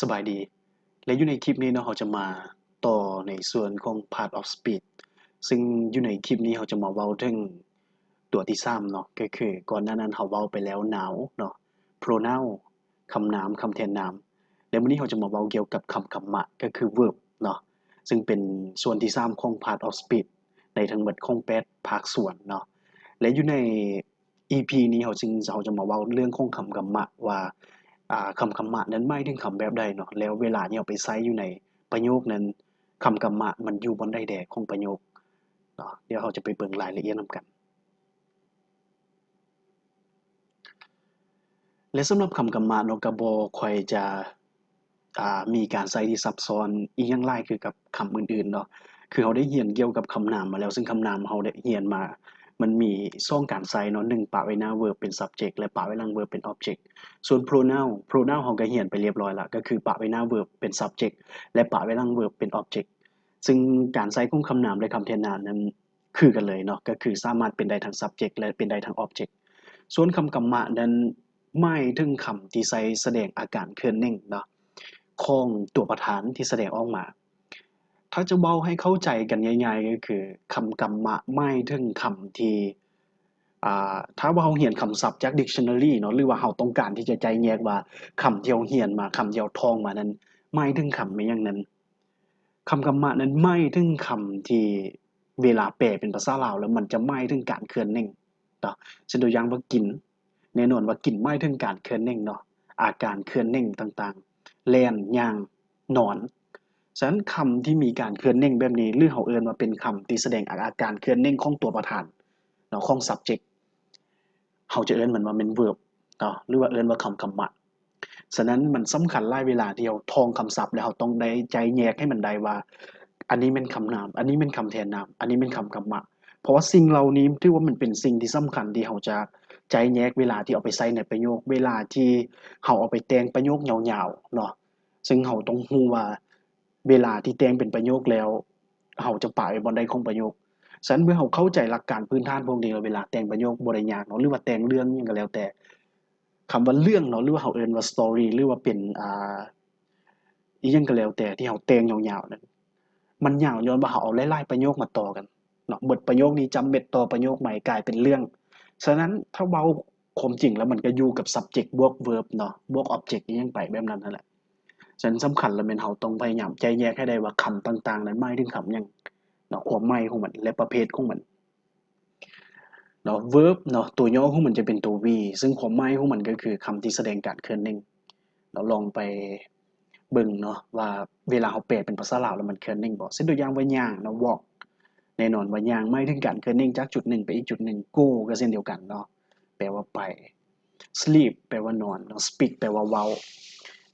ສະບາຍດີ ແລະ ຢູ່ໃນຄລິບນີ້ເນາະ ເຮົາຈະມາຕໍ່ໃນສ່ວນຂອງ Part of Speech ຊຶ່ງຢູ່ໃນຄລິບນີ້ເຮົາຈະມາເວົ້າເຖິງຕົວທີສາມເນາະ ກໍຄືກ່ອນໜ້ານັ້ນເຮົາເວົ້າໄປແລ້ວ noun ເນາະ pronoun ຄຳນາມ, ຄຳແທນນາມ ແລະ ມື້ນີ້ເຮົາຈະມາເວົ້າກ່ຽວກັບຄຳກຳມະ ກໍຄື verb ເນາະ ຊຶ່ງເປັນສ່ວນທີສາມຂອງ Part of Speech ໃນທັງໝົດຂອງແປດພາກສ່ວນເນາະ ແລະ ຢູ່ໃນ ອີພີນີ້ເຮົາຈຶ່ງ ເຮົາຈະມາເວົ້າເລື່ອງຂອງຄຳກຳມະວ່າ ອ່າ ຄຳກຳມະນັ້ນໝາຍເຖິງຄຳແບບໃດເນາະ ແລ້ວເວລາທີ່ເຮົາໄປໃຊ້ຢູ່ໃນປະໂຫຍກນັ້ນ ຄຳກຳມະມັນຢູ່ບ່ອນໃດແດ່ຂອງປະໂຫຍກເນາະ. ດຽວເຮົາຈະໄປເບິ່ງລາຍລະອຽດນຳກັນ ແລະ ສຳລັບຄຳກຳມະເນາະ ກໍບໍ່ຄ່ອຍຈະ ອ່າ ມີການໃຊ້ທີ່ຊັບຊ້ອນອີ່ຫຍັງຫຼາຍຄືກັບຄຳອື່ນໆເນາະ ຄືເຮົາໄດ້ຮຽນກ່ຽວກັບຄຳນາມມາແລ້ວ ຊຶ່ງຄຳນາມເຮົາໄດ້ຮຽນມາ ມັນມີສອງການໃຊ້ເນາະ ໜຶ່ງປະໄວ້ໜ້າ verb ເປັນ subject ແລະ ປະໄວ້ຫຼັງ verb ເປັນ object. ສ່ວນ pronoun pronoun ເຮົາກໍຮຽນໄປລຽບຮ້ອຍລະ ກໍຄືປະໄວ້ໜ້າ verb ເປັນ subject ແລະ ປະໄວ້ຫຼັງ verb ເປັນ object. ຊຶ່ງການໃຊ້ຂອງຄຳນາມ ແລະ ຄຳແທນນາມນັ້ນ ຄືກັນເລີຍເນາະ ກໍຄືສາມາດເປັນໄດ້ທັງ subject ແລະ ເປັນໄດ້ທັງ object. ສ່ວນຄຳກຳມະນັ້ນໝາຍເຖິງຄຳທີ່ໃຊ້ສະແດງອາການເຄື່ອນເໜັງເນາະ ຂອງຕົວປະທານທີ່ສະແດງອອກມາ. ຖ້າຈະເວົ້າໃຫ້ເຂົ້າໃຈກັນງ່າຍໆ ກໍຄືຄຳກຳມະໝາຍເຖິງຄຳທີ່ ອ່າ ຖ້າວ່າເຮົາຮຽນຄຳສັບຈາກ dictionary ເນາະ ຫຼືວ່າເຮົາຕ້ອງການທີ່ຈະໄຈ້ແຍກວ່າຄຳທີ່ເຮົາຮຽນມາ ຄຳທີ່ເຮົາທ່ອງມານັ້ນ ໝາຍເຖິງຄຳແມ່ນຫຍັງນັ້ນ ຄຳກຳມະນັ້ນໝາຍເຖິງຄຳທີ່ເວລາແປເປັນພາສາລາວແລ້ວ ມັນຈະໝາຍເຖິງການເຄື່ອນເໜັງເນາະ ເຊັ່ນຕົວຢ່າງວ່າກິນ ແນ່ນອນວ່າກິນໝາຍເຖິງການເຄື່ອນເໜັງເນາະ ອາການເຄື່ອນເໜັງຕ່າງໆ ແລ່ນ ຍ່າງ ນອນ. ສະນັ້ນຄຳທີ່ມີການເຄື່ອນເໜັງແບບນີ້ ຫຼືເຮົາເອີ້ນວ່າເປັນຄຳທີ່ສະແດງອາ ອາການເຄື່ອນເໜັງຂອງຕົວປະທານເນາະ ຂອງ subject ເຮົາຈະເອີ້ນມັນວ່າແມ່ນ verb ເນາະ ຫຼືວ່າເອີ້ນວ່າຄຳກຳມະ. ສະນັ້ນມັນສຳຄັນຫຼາຍເວລາທີ່ເຮົາທ່ອງຄຳສັບ ແລ້ວເຮົາຕ້ອງໄດ້ໄຈ້ແຍກໃຫ້ມັນໄດ້ວ່າ ອັນນີ້ແມ່ນຄຳນາມ, ອັນນີ້ແມ່ນຄຳແທນນາມ, ອັນນີ້ແມ່ນຄຳກຳມະ. ເພາະວ່າສິ່ງເຫຼົ່ານີ້ຖືວ່າມັນເປັນສິ່ງທີ່ສຳຄັນທີ່ເຮົາຈະໄຈ້ແຍກເວລາທີ່ເອົາໄປໃຊ້ໃນປະໂຫຍກ, ເວລາທີ່ເຮົາເອົາໄປແຕ່ງປະໂຫຍກຍາວໆເນາະ. ເຊິ່ງເຮົາຕ້ອງຮູ້ວ່າເວລາທີ່ແຕ່ງເປັນປະໂຫຍກແລ້ວ ເຮົາຈະປະໄວ້ບ່ອນໃດຂອງປະໂຫຍກ. ສະນັ້ນເມື່ອເຮົາເຂົ້າໃຈຫຼັກການພື້ນຖານພວກນີ້ແລ້ວ ເວລາແຕ່ງປະໂຫຍກບໍ່ໄດ້ຍາກເນາະ ຫຼືວ່າແຕ່ງເລື່ອງຫຍັງກໍແລ້ວແຕ່ ຄຳວ່າເລື່ອງເນາະ ຫຼືວ່າເຮົາເອີ້ນວ່າ story ຫຼືວ່າເປັນ ອ່າ ອີ່ຫຍັງກໍແລ້ວແຕ່ທີ່ເຮົາແຕ່ງຍາວໆນັ້ນ ມັນຍາວຍ້ອນວ່າເຮົາເອົາຫຼາຍໆປະໂຫຍກມາຕໍ່ກັນເນາະ. ເບິດປະໂຫຍກນີ້ຈຳເມັດຕໍ່ປະໂຫຍກໃໝ່ກາຍເປັນເລື່ອງ. ສະນັ້ນຖ້າເວົ້າຄວາມຈິງແລ້ວ ມັນກໍຢູ່ກັບ subject ບວກ verb ເນາະ ບວກ object ອີ່ຫຍັງໄປແບບນັ້ນຫັ້ນແຫຼະ. ສະນັ້ນສຳຄັນລະແມ່ນເຮົາຕ້ອງພະຍາຍາມໄຈ້ແຍກໃຫ້ໄດ້ວ່າຄຳຕ່າງໆນັ້ນໝາຍເຖິງຄຳຫຍັງເນາະ ຄວາມໝາຍຂອງມັນ ແລະ ປະເພດຂອງມັນ. ເນາະ verb ເນາະ ຕົວຫຍໍ້ຂອງມັນຈະເປັນຕົວ V ຊຶ່ງຄວາມໝາຍຂອງມັນກໍຄືຄຳທີ່ສະແດງການເຄື່ອນເໜັງເນາະ. ລອງໄປເບິ່ງເນາະວ່າເວລາເຮົາແປເປັນພາສາລາວແລ້ວມັນເຄື່ອນເໜັງບໍ່. ເຊັ່ນຕົວຢ່າງວ່າຍ່າງເນາະ walk ແນ່ນອນວ່າຍ່າງໝາຍເຖິງການເຄື່ອນເໜັງຈາກຈຸດໜຶ່ງໄປອີກຈຸດໜຶ່ງ. Go ກໍເຊັ່ນດຽວກັນເນາະ ແປວ່າໄປ. Sleep ແປວ່ານອນເນາະ Speak ແປວ່າເວົ້າ.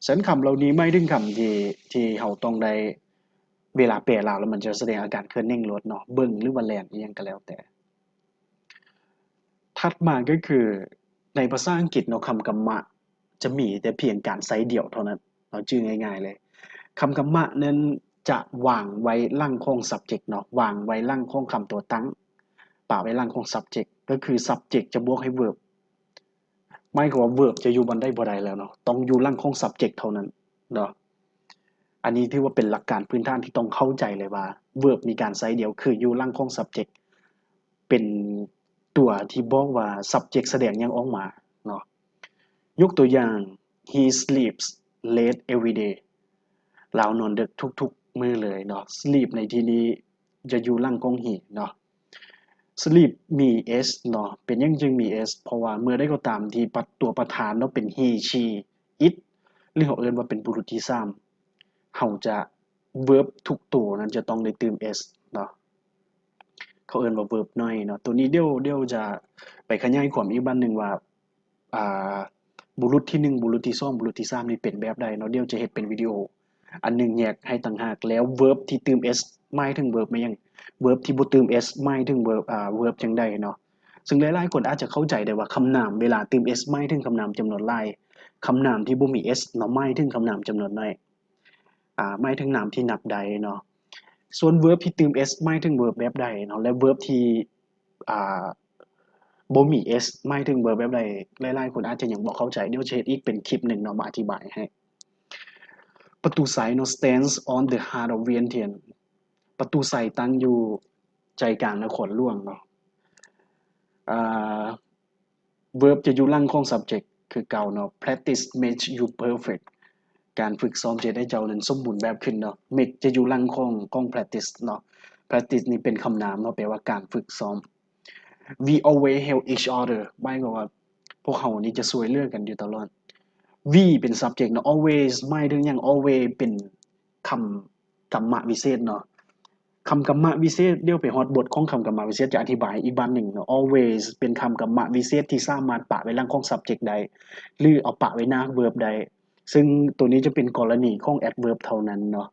ສະນັ້ນຄຳເຫຼົ່ານີ້ໝາຍເຖິງຄຳທີ່ ທີ່ເຮົາຕ້ອງໄດ້ ເວລາແປລາວແລ້ວມັນຈະສະແດງອາການເຄື່ອນເໜັງໂລດເນາະ ເບິ່ງ ຫຼືວ່າແລ່ນ ອີ່ຫຍັງກໍແລ້ວແຕ່. ຖັດມາກໍຄືໃນພາສາອັງກິດເນາະ ຄຳກຳມະຈະມີແຕ່ພຽງການໃຊ້ດຽວເທົ່ານັ້ນເນາະ ຈື່ງ່າຍໆເລີຍ. ຄຳກຳມະນັ້ນຈະວາງໄວ້ຫຼັງຂອງ subject ເນາະ ວາງໄວ້ຫຼັງຂອງຄຳຕົວຕັ້ງ ປະໄວ້ຫຼັງຂອງ subject ກໍຄື subject ຈະບວກໃຫ້ verb ໝາຍຄວາມວ່າ verb ຈະຢູ່ບ່ອນໃດບໍ່ໄດ້ແລ້ວເນາະ ຕ້ອງຢູ່ຫຼັງຂອງ subject ເທົ່ານັ້ນເນາະ. ອັນນີ້ຖືວ່າເປັນຫຼັກການພື້ນຖານທີ່ຕ້ອງເຂົ້າໃຈເລີຍວ່າ verb ມີການໃຊ້ດຽວ ຄືຢູ່ຫຼັງຂອງ subject ເປັນຕົວທີ່ບອກວ່າ subject ສະແດງຫຍັງອອກມາເນາະ. ຍົກຕົວຢ່າງ He sleeps late every day ລາວນອນເດິກທຸກໆມື້ເລີຍເນາະ. Sleep ໃນທີ່ນີ້ຈະຢູ່ຫຼັງຂອງ he ເນາະ. Sleep ມີ s ເນາະ. ເປັນຫຍັງຈຶ່ງມີ s? ເພາະວ່າເມື່ອໃດກໍຕາມທີ່ປະ ຕົວປະທານເນາະ ເປັນ he, she, it ຫຼືເຮົາເອີ້ນວ່າເປັນບຸລຸດທີສາມ ເຮົາຈະ verb ທຸກໂຕນັ້ນຈະຕ້ອງໄດ້ຕື່ມ s ເນາະ. ເຂົາເອີ້ນວ່າ verb ໜ້ອຍເນາະ. ໂຕນີ້ດຽວ ດຽວຈະໄປຂະຫຍາຍຄວາມອີກບາດໜຶ່ງວ່າ ອ່າ ບຸລຸດທີໜຶ່ງ ບຸລຸດທີສອງ ບຸລຸດທີສາມນີ້ເປັນແບບໃດເນາະ. ດຽວຈະເຮັດເປັນວິດີໂອອັນໜຶ່ງແຍກໃຫ້ຕ່າງຫາກ. ແລ້ວ verb ທີ່ຕື່ມ s ໝາຍເຖິງ verb ແມ່ນຫຍັງ? verb ທີ່ບໍ່ຕື່ມ s ໝາຍເຖິງ verb ອ່າ verb ຈັ່ງໃດເນາະ. ເຊິ່ງຫຼາຍໆຄົນອາດຈະເຂົ້າໃຈໄດ້ວ່າຄຳນາມເວລາຕື່ມ s ໝາຍເຖິງຄຳນາມຈຳນວນຫຼາຍ, ຄຳນາມທີ່ບໍ່ມີ s ເນາະ ໝາຍເຖິງຄຳນາມຈຳນວນໜ້ອຍ. ອ່າ ໝາຍເຖິງນາມທີ່ນັບໄດ້ເນາະ. ສ່ວນ verb ທີ່ຕື່ມ s ໝາຍເຖິງ verb ແບບໃດເນາະ ແລະ verb ທີ່ ອ່າ ບໍ່ມີ s ໝາຍເຖິງ verb ແບບໃດ ຫຼາຍໆຄົນອາດຈະຍັງບໍ່ເຂົ້າໃຈ. ດຽວຈະເຮັດອີກເປັນຄລິບໜຶ່ງເນາະ ມາອະທິບາຍໃຫ້. ປະຕູໄຊເນາະ stands on the heart of Vientiane. ປະຕູໄຊຕັ້ງຢູ່ໃຈກາງນະຄອນຫຼວງເນາະ. ອ່າ verb ຈະຢູ່ຫຼັງຂອງ subject ຄືເກົ່າເນາະ. Practice makes you perfect. ການຝຶກຊ້ອມຈະເຮັດໃຫ້ເຈົ້ານັ້ນສົມບູນແບບຂຶ້ນເນາະ. Make ຈະຢູ່ຫຼັງຂອງ ຂອງ practice ເນາະ. Practice ນີ້ເປັນຄຳນາມເນາະ ແປວ່າການຝຶກຊ້ອມ. We always help each other ໝາຍຄວາມວ່າພວກເຮົານີ້ຈະຊ່ວຍເຫຼືອກັນຢູ່ຕະຫຼອດ. We ເປັນ subject ເນາະ. Always ໝາຍເຖິງຫຍັງ? Always ເປັນຄຳກຳມະວິເສດເນາະ. ຄຳກຳມະວິເສດ ດຽວໄປຮອດບົດຂອງຄຳກຳມະວິເສດຈະອະທິບາຍອີກບາດໜຶ່ງເນາະ. Always ເປັນຄຳກຳມະວິເສດທີ່ສາມາດປະໄວ້ຫຼັງຂອງ subject ໄດ້ ຫຼື ເອົາປະໄວ້ໜ້າ verb ໄດ້. ເຊິ່ງໂຕນີ້ຈະເປັນກໍລະນີຂອງ adverb ເທົ່ານັ້ນເນາະ.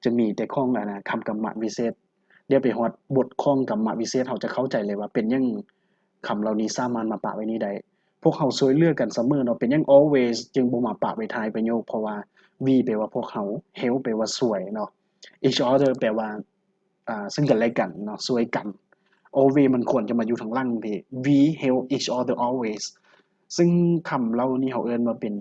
ຈະມີແຕ່ຂອງ ອັນນະ ຄຳກຳມະວິເສດ. ດຽວໄປຮອດບົດຂອງກຳມະວິເສດ ເຮົາຈະເຂົ້າໃຈເລີຍວ່າເປັນຫຍັງຄຳເຫຼົ່ານີ້ສາມາດມາປະໄວ້ນີ້ໄດ້. ພວກເຮົາຊ່ວຍເຫຼືອກັນສະເໝີເນາະ. ເປັນຫຍັງ always ຈຶ່ງບໍ່ມາປະໄວ້ທ້າຍປະໂຫຍກ? ເພາະວ່າ we ແປວ່າພວກເຮົາ, help ແປວ່າຊ່ວຍເນາະ, each other ແປວ່າ ອ່າ ເຊິ່ງກັນແລະກັນເນາະ, ຊ່ວຍກັນ. Always ມັນຄວນຈະມາຢູ່ທາງຫຼັງເດ. We help each other always. ເຊິ່ງຄຳເຫຼົ່ານີ້ເຮົາເອີ້ນວ່າເປັນ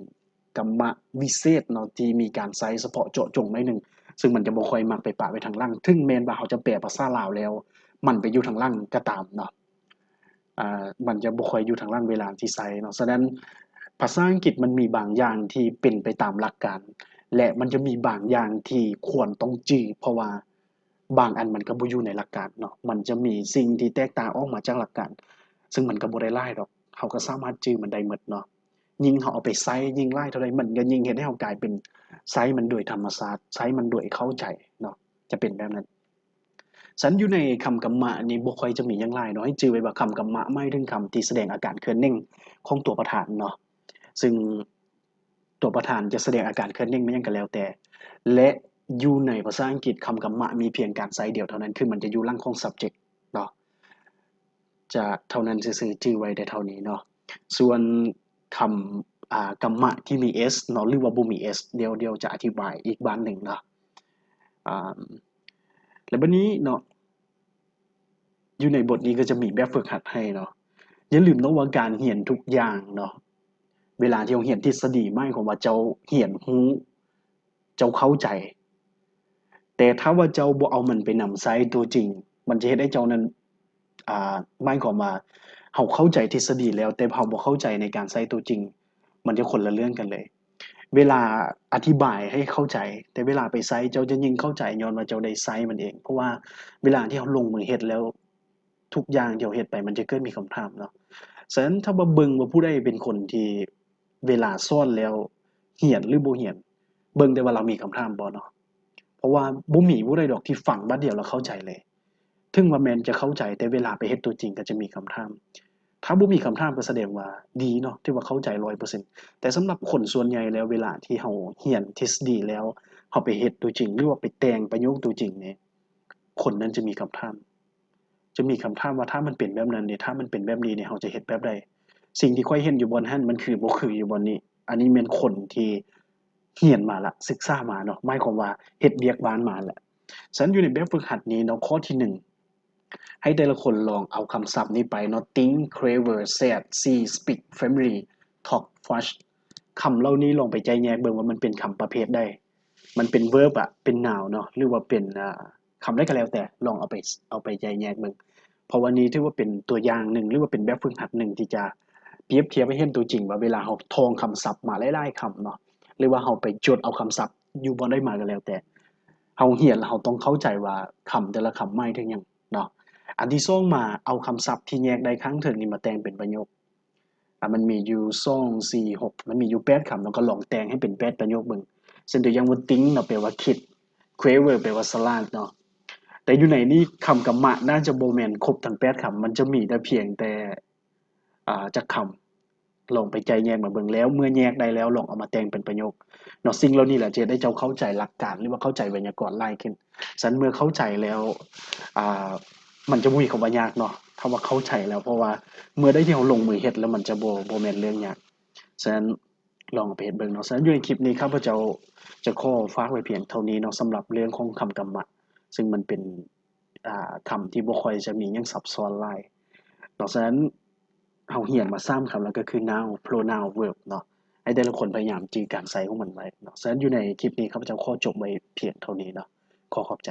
ກຳມະວິເສດເນາະ ທີ່ມີການໃຊ້ສະເພາະເຈາະຈົງໜ້ອຍໜຶ່ງ, ເຊິ່ງມັນຈະບໍ່ຄ່ອຍມັກໄປປະໄວ້ທາງຫຼັງ ເຖິງແມ່ນວ່າເຮົາຈະແປພາສາລາວແລ້ວ ມັນໄປຢູ່ທາງຫຼັງກໍຕາມເນາະ. ອ່າ ມັນຈະບໍ່ຄ່ອຍຢູ່ທາງຫຼັງເວລາທີ່ໃຊ້ເນາະ. ສະນັ້ນ ພາສາອັງກິດມັນມີບາງຢ່າງທີ່ເປັນໄປຕາມຫຼັກການ ແລະ ມັນຈະມີບາງຢ່າງທີ່ຄວນຕ້ອງຈື່ ເພາະວ່າ ບາງອັນມັນກໍບໍ່ຢູ່ໃນຫຼັກການເນາະ, ມັນຈະມີສິ່ງທີ່ແຕກຕ່າງອອກມາຈາກຫຼັກການ, ເຊິ່ງມັນກໍບໍ່ໄດ້ຫຼາຍດອກ, ເຮົາກໍສາມາດຈື່ມັນໄດ້ໝົດເນາະ. ຍິ່ງເຮົາເອົາໄປໃຊ້ ຍິ່ງຫຼາຍເທົ່າໃດ ມັນກໍຍິ່ງເຮັດໃຫ້ເຮົາກາຍເປັນ ໃຊ້ມັນໂດຍທຳມະຊາດ, ໃຊ້ມັນໂດຍເຂົ້າໃຈເນາະ, ຈະເປັນແບບນັ້ນ. ສະນັ້ນຢູ່ໃນຄຳກຳມະນີ້ບໍ່ຄ່ອຍຈະມີຫຍັງຫຼາຍເນາະ, ໃຫ້ຈື່ໄວ້ວ່າຄຳກຳມະໝາຍເຖິງຄຳທີ່ສະແດງອາການເຄື່ອນເໜັງຂອງຕົວປະທານເນາະ, ເຊິ່ງ ຕົວປະທານຈະສະແດງອາການເຄື່ອນເໜັງມາຫຍັງກໍແລ້ວແຕ່ ແລະ ຢູ່ໃນພາສາອັງກິດ ຄຳກຳມະມີພຽງການໃຊ້ດຽວເທົ່ານັ້ນ ຄືມັນຈະຢູ່ຫຼັງຂອງ subject ເນາະ, ຈະເທົ່ານັ້ນຊື່ໆ, ຈື່ໄວ້ແຕ່ເທົ່ານີ້ເນາະ. ສ່ວນຄຳ ອ່າ ກຳມະທີ່ມີ s ເນາະ ຫຼືວ່າບໍ່ມີ s ດຽວ ດຽວຈະອະທິບາຍອີກບາດໜຶ່ງເນາະ. ອ່າ ແລ້ວບັດນີ້ເນາະ ຢູ່ໃນບົດນີ້ກໍຈະມີແບບຝຶກຫັດໃຫ້ເນາະ. ຢ່າລືມເນາະວ່າການຮຽນທຸກຢ່າງເນາະ, ເວລາທີ່ເຮົາຮຽນທິດສະດີ ໝາຍຄວາມວ່າເຈົ້າຮຽນຮູ້, ເຈົ້າເຂົ້າໃຈ, ແຕ່ຖ້າວ່າເຈົ້າບໍ່ເອົາມັນໄປນຳໃຊ້ຕົວຈິງ, ມັນຈະເຮັດໃຫ້ເຈົ້ານັ້ນ ອ່າ ໝາຍຄວາມວ່າເຮົາເຂົ້າໃຈທິດສະດີແລ້ວ, ແຕ່ເຮົາບໍ່ເຂົ້າໃຈໃນການໃຊ້ຕົວຈິງ, ມັນຈະຄົນລະເລື່ອງກັນເລີຍ. ເວລາອະທິບາຍໃຫ້ເຂົ້າໃຈ, ແຕ່ເວລາໄປໃຊ້ ເຈົ້າຈະຍິ່ງເຂົ້າໃຈ ຍ້ອນວ່າເຈົ້າໄດ້ໃຊ້ມັນເອງ. ເພາະວ່າເວລາທີ່ເຮົາລົງມືເຮັດແລ້ວ ທຸກຢ່າງທີ່ເຮົາເຮັດໄປ ມັນຈະເກີດມີຄຳຖາມເນາະ. ສະນັ້ນ ຖ້າວ່າເບິ່ງວ່າຜູ້ໃດເປັນຄົນທີ່ເວລາສອນແລ້ວຮຽນ ຫຼື ບໍ່ຮຽນ, ເບິ່ງແຕ່ວ່າລາວມີຄຳຖາມບໍ່ເນາະ. ເພາະວ່າບໍ່ມີຜູ້ໃດດອກທີ່ຟັງບາດດຽວແລ້ວເຂົ້າໃຈເລີຍ. ເຖິງວ່າແມ່ນຈະເຂົ້າໃຈ, ແຕ່ເວລາໄປເຮັດຕົວຈິງກໍຈະມີຄຳຖາມ. ຖ້າບໍ່ມີຄຳຖາມກໍສະແດງວ່າດີເນາະ, ຖືວ່າເຂົ້າໃຈຮ້ອຍເປີເຊັນ. ແຕ່ສຳລັບຄົນສ່ວນໃຫຍ່ແລ້ວ ເວລາທີ່ເຮົາຮຽນທິດສະດີແລ້ວ ເຮົາໄປເຮັດຕົວຈິງ ຫຼືວ່າໄປແຕ່ງປະໂຫຍກຕົວຈິງນີ້ ຄົນນັ້ນຈະມີຄຳຖາມ, ຈະມີຄຳຖາມວ່າ ຖ້າມັນເປັນແບບນັ້ນນີ້, ຖ້າມັນເປັນແບບນີ້ນີ້, ເຮົາຈະເຮັດແບບໃດ? ສິ່ງທີ່ຂ້ອຍເຫັນຢູ່ບ່ອນຫັ້ນ ມັນຄືບໍ່ຄືຢູ່ບ່ອນນີ້. ອັນນີ້ແມ່ນຄົນທີ່ ຮຽນມາລະ, ສຶກສາມາເນາະ, ໝາຍຄວາມວ່າເຮັດວຽກບ້ານມາລະ. ສະນັ້ນ ຢູ່ໃນແບບຝຶກຫັດນີ້ເນາະ, ຂໍ້ທີໜຶ່ງ ໃຫ້ແຕ່ລະຄົນລອງເອົາຄຳສັບນີ້ໄປເນາະ, think, clever, sad, see, speak, family, talk, fast. ຄຳເຫຼົ່ານີ້ລອງໄປໄລ່ແຍກເບິ່ງວ່າມັນເປັນຄຳປະເພດໃດ? ມັນເປັນ verb ອະ, ເປັນ noun ເນາະ, ຫຼືວ່າເປັນ ອ່າ ຄຳໃດກໍແລ້ວແຕ່, ລອງເອົາໄປ ເອົາໄປໄລ່ແຍກເບິ່ງ. ເພາະວ່ານີ້ຖືວ່າເປັນຕົວຢ່າງໜຶ່ງ ຫຼືວ່າເປັນແບບຝຶກຫັດໜຶ່ງ ທີ່ຈະປຽບທຽບໃຫ້ເຫັນຕົວຈິງວ່າ ເວລາເຮົາທ່ອງຄຳສັບມາຫຼາຍໆຄຳເນາະ ຫຼືວ່າເຮົາໄປຈົດເອົາຄຳສັບຢູ່ບ່ອນໃດມາກໍແລ້ວແຕ່, ເຮົາຮຽນແລ້ວເຮົາຕ້ອງເຂົ້າໃຈວ່າຄຳແຕ່ລະຄຳໝາຍເຖິງຫຍັງເນາະ. ອັນທີສອງມາ ເອົາຄຳສັບທີ່ແຍກໄດ້ຂ້າງເທິງນີ້ມາແຕ່ງເປັນປະໂຫຍກ. ອ່າ ມັນມີຢູ່ສອງ ສີ່ ຫົກ ມັນມີຢູ່ແປດຄຳເນາະ, ກໍລອງແຕ່ງໃຫ້ເປັນແປດປະໂຫຍກເບິ່ງ. ເຊັ່ນຕົວຢ່າງວ່າ think ເນາະ ແປວ່າຄິດ, clever ແປວ່າສະຫຼາດເນາະ. ແຕ່ຢູ່ໃນນີ້ຄຳກຳມະໜ້າຈະບໍ່ແມ່ນຄົບທັງແປດຄຳ, ມັນຈະມີແຕ່ພຽງແຕ່ ອ່າ ຈັກຄຳ. ລອງໄປໄລ່ແຍກມາເບິ່ງ, ແລ້ວເມື່ອແຍກໄດ້ແລ້ວ ລອງເອົາມາແຕ່ງເປັນປະໂຫຍກເນາະ. ສິ່ງເຫຼົ່ານີ້ແຫຼະຈະເຮັດໃຫ້ເຈົ້າເຂົ້າໃຈຫຼັກການ ຫຼືວ່າເຂົ້າໃຈໄວຍາກອນຫຼາຍຂຶ້ນ. ສະນັ້ນເມື່ອເຂົ້າໃຈແລ້ວ ອ່າ ມັນຈະບໍ່ມີຄຳວ່າຍາກເນາະ ຖ້າວ່າເຂົ້າໃຈແລ້ວ, ເພາະວ່າເມື່ອໃດທີ່ເຮົາລົງມືເຮັດແລ້ວ ມັນຈະບໍ່ ບໍ່ແມ່ນເລື່ອງຍາກ. ສະນັ້ນລອງເອົາໄປເຮັດເບິ່ງເນາະ. ສະນັ້ນຢູ່ໃນຄລິບນີ້ ຂ້າພະເຈົ້າຈະຂໍຝາກໄວ້ພຽງເທົ່ານີ້ເນາະ ສຳລັບເລື່ອງຂອງຄຳກຳມະ, ເຊິ່ງມັນເປັນ ອ່າ ຄຳທີ່ບໍ່ຄ່ອຍຈະມີຫຍັງຊັບຊ້ອນຫຼາຍເນາະ. ສະນັ້ນເຮົາຮຽນມາສາມຄຳແລ້ວ ກໍຄື noun, pronoun, verb ເນາະ. ໃຫ້ແຕ່ລະຄົນພະຍາຍາມຈື່ການໃຊ້ຂອງມັນໄວ້ເນາະ. ສະນັ້ນຢູ່ໃນຄລິບນີ້ ຂ້າພະເຈົ້າຂໍຈົບໄວ້ພຽງເທົ່ານີ້ເນາະ. ຂໍຂອບໃຈ.